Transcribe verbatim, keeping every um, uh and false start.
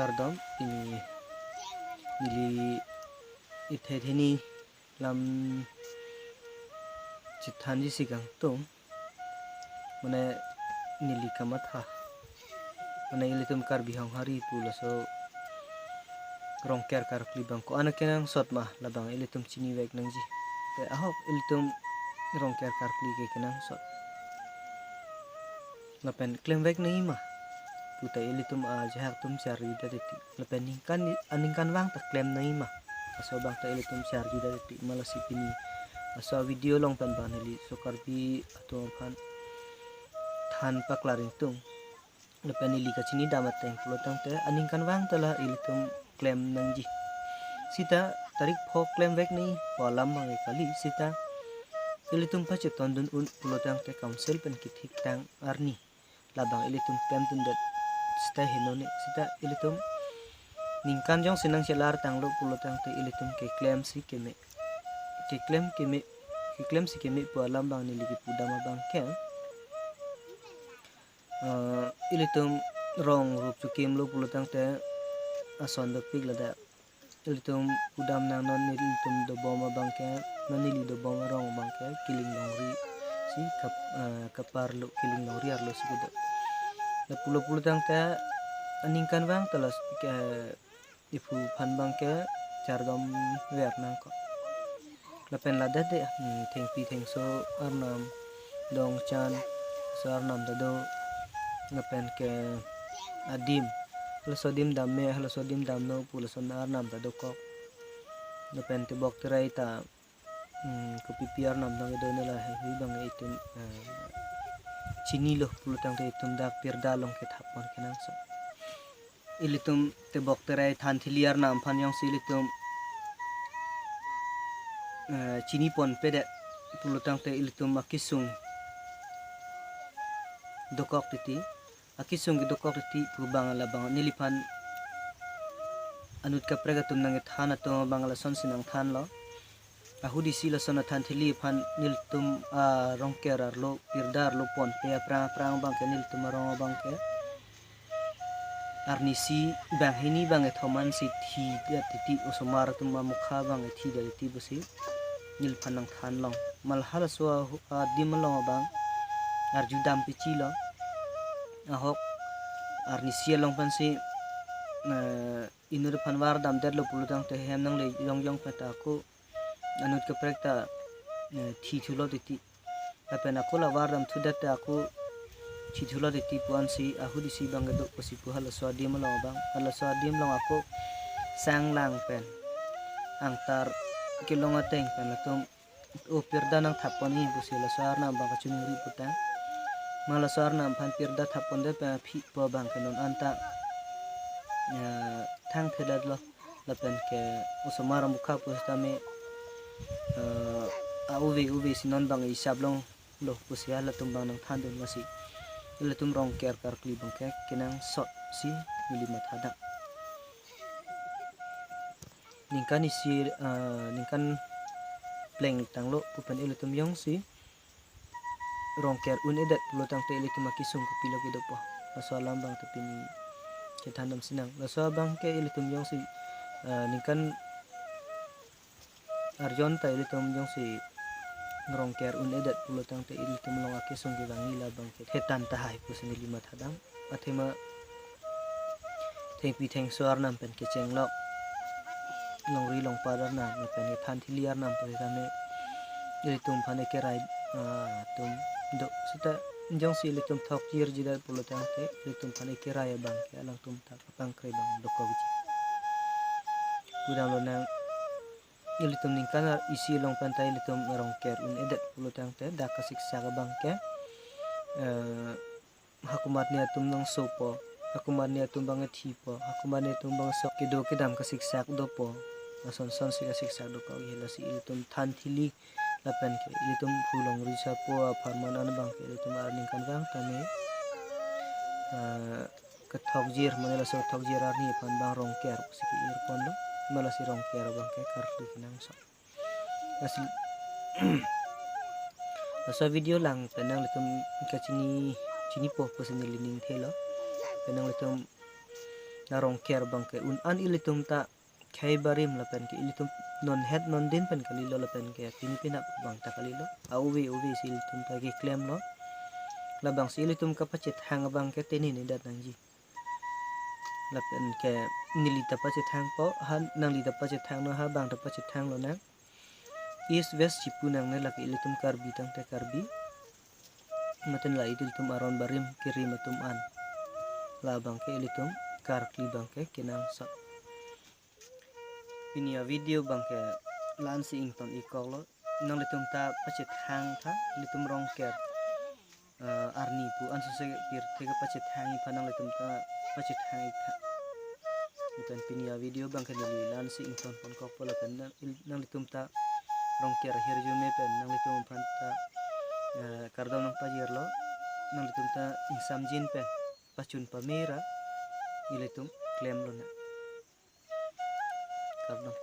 Kardom, pini neli ithai hini lam chethanji si kangtung. Mane neli kamatha. Mane ilitum Karbi Honghari pu laso Rongker karkli abang ko-an kenangsot ma, labang ilitum chinivek nangji. Te ahok ilitum Rongker karkli ke kenangsot. Lapen klemvek nangji ma puta ilitum ajahak atum charjudet titi. Lapen ningkan, aningkanvang ta klem nangji ma. Laso abang ta ilitum charjudet titi. Malasi pini laso video along pen abang neli so Karbi atum aphan than paklar ingtung. Lapen neli kachinidam ateng pulotangte aningkanvang ta la ilitum klem nangji. Sita tarik pho klemvek nangji pu alam abang ke kali, sita ilitum pachetondun un pulotangte council pen kethiktang arni labang ilitum klemdundet sita henone, sita ilitum ningkan jongsi nangchelar tanglo pulotangte ilitum keklem si keme, keklem keme, keklem si keme pu alam abang neli kepudam abang ke, eh, ilitum rong rup chukimlo pulotangte ason dopik ladak. Ilitum pudam nang, non ilitum dobom abang ke, non neli dobom arong abang ke Killing Longri si kap-, eh, kaparlo, Killing Longri arlo si kedo. Lapulo pulotangte aningkanvang ta la ke iphu aphan abang ke chardomver nangkok. Lapen ladak de, hmm, thengpi thengso arnam, dongchan, so arnam ta do, lapen ke adim, halaso adim dam me, halaso adim damno pu laso arnam ta dokok. Lapen tebok terai ta, hmm, kopipi arnam abang kedo, ne lahei abang itum, eh, chinilo pulotangte itum dak pirda along kethap pon kenangsot. Ilitum tebok terai thanthili arnam aphan jongsi ilitum, eh, chini ponpedet pulotangte ilitum akesung dokok titi. Akesung kedokok titi pu abang labang neliphan anut kaprek atum nangkethan atum abang lasonsi nangthanlo. Ahut isi lason athanthili aphan nelitum, ah, Rongker arlo, pirda arlo ponpe aphrang aphrang abang ke nelitum arong abang ke arnisi banghini bangkethom ansi thidet titi, osomar atum amokha abang thidet titi pusi neliphan nangthanlong. Malhala so ahu-, adim along abang arjudam pichilo. Ahok arnisi along pensi, eh, inut aphan vardamdetlo pulotangte hem nangle jongjong pen ta ako anut kaprek ta, eh, thithulo titi. Lapen ako la vardamthudet ta ako thithulo titi pu ansi ahut isi abang kedo pusi pu halaso adim along abang. Halaso adim along ako sanglang pen angtar kelong ateng pen latum, o pirda nangthap pon nangji pusi laso arnam abang kachiningri putang. Ma laso arnam aphan pirda thap pondet pen aphi pu abang ke non anta, eh, thangthedetlo. Lapen ke osomar amokha pusitame, eh, a-ove ove si non abang isap longlo pusi halatum abang nangthandun, masi ilitum Rongker karkli abang ke kenangsot si neli mathadam. Ningkan isi, eh, ningkan plengtanglo pu pen ilitum jongsi Rongker un-edet pulotangte ilitum akesung kopilo kedopo, laso alam abang ta pini kethandam sinang. Laso abang ke ilitum jongsi, eh, ningkan arjon ta ilitum jongsi Rongker un-edet pulotangte ilitum along akesung kevangji labang ke thetan tahai pusi neli mathadam. Athema thengpi thengso arnam pen kechenglok, longri longpat arnam lapen ke thanthili arnam pusitame ilitum aphan ekerai, ah, atum do. Sita jongsi ilitum thokjirjidet pulotangte ilitum aphan ekerai abang ke alangtum ta kapangkre abang dokokji. Pudam lonang, ilitum ningkan ar isi along pen ta ilitum Rongker un-edet pulotangte dak kasiksak abang ke, eh, hakomatne atum nangsopo, hakomatne atum abang ethipo, hakomatne atum abang sok kedo kedam kasiksak dopo. Lason sonsi kasiksak dokokji, lasi ilitum thanthili lapen ke ilitum phu longri sapo apharman an abang ke ilitum arningkanvang tame, eh, kethokjir, mane laso thokjir arni aphan abang Rongker pusi ke-ir ponlo. Malasi Rongker abang ke karkli kenangsot. Lasi laso video lang pen nanglitum kachini, chinipo pusi neli ningthelo. Pen nanglitum La Rongker abangke un-an ilitum ta khei barim lapen ke ilitum non het non din pen kalilo lapen ke pini penap abang ta kalilo. A-ove ove si ilitum ta keklemlo. Labang si ilitum kapachethang abangke tini ni dat nangji. Lapen ke neli ta pachethangpo, ha nangli ta pachethang non, ha bang ta pachethang lonang. East West chipu nangne, lake ilitum Karbi tangte Karbi. Matin la ilitum aron barim kerim atum an. Labangke ilitum karkli abangke kenangsot. Pini avideo abangke la-an si ington-ik koklo. Nanglitum ta pachethang tha, ilitum Rongker, eh, arni pu ansose pirthe kapachethangji aphan nanglitum ta pachethang-ik tha. Lapen pini avideo abangke neli la-an si ingtonpon kokpo lapen nang, il-, nanglitum ta Rongker ahirjume pen nanglitum aphan ta, eh, kardom nangpajirlo. Nanglitum ta ingsamjin pen pachun pamera ilitum klem lonang. Kardom.